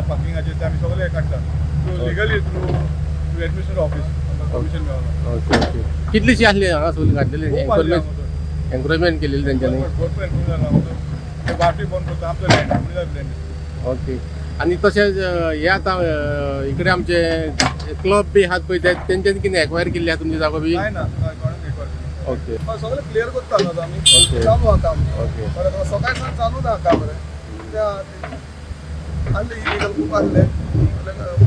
पार्किंगाचे ते आमी सगळे काडटा through legally through administrative office आमकां परमिशन मेळना. ओके ओके कितलीशी आसली हांगा सगळी घातलेली एन्क्रोचमेंट केलेली तेंच्यांनी? भरपूर एन्क्रोचमेंट जाला. वाटूय बंद करता आमचो लँड लँड. ओके आनी तशेंच हे आतां इकडे आमचे क्लब बी आहात पळय ते तेंच्यांनी कितें एक्वायर केल्ली आहा तुमची जागो बी? काय ना, कोणाक एक्वायर. ओके सगळें क्लियर करता आतां आमी. ओके चालू आहा काम. ओके बरें सकाळ सावन चालू ना काम रे. ते आसले इलिगल खूब आसले,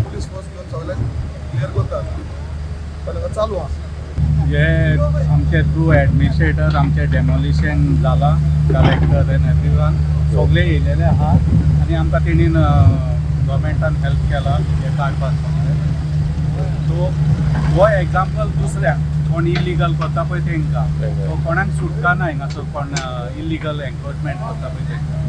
पुलीस फोर्स घेवन सगळें क्लियर करता आतां, चालू आहा. हे आमचे थ्रू एडमिनिस्ट्रेटर आमचे डेमोलिशन जाला, कलेक्टर एन्ड एवरीवन सगळे येयलेले आहा आनी आमकां तेणीन गव्हर्मेंटान हेल्प केला हे काडपाक सगळें. सो हो एग्जाम्पल दुसऱ्यांक कोण इलिगल करता पळय तेंकां, सो कोणाक सुटका ना हिंगासर कोण इलिगल एन्क्रोचमेंट करता पळय तेंकां.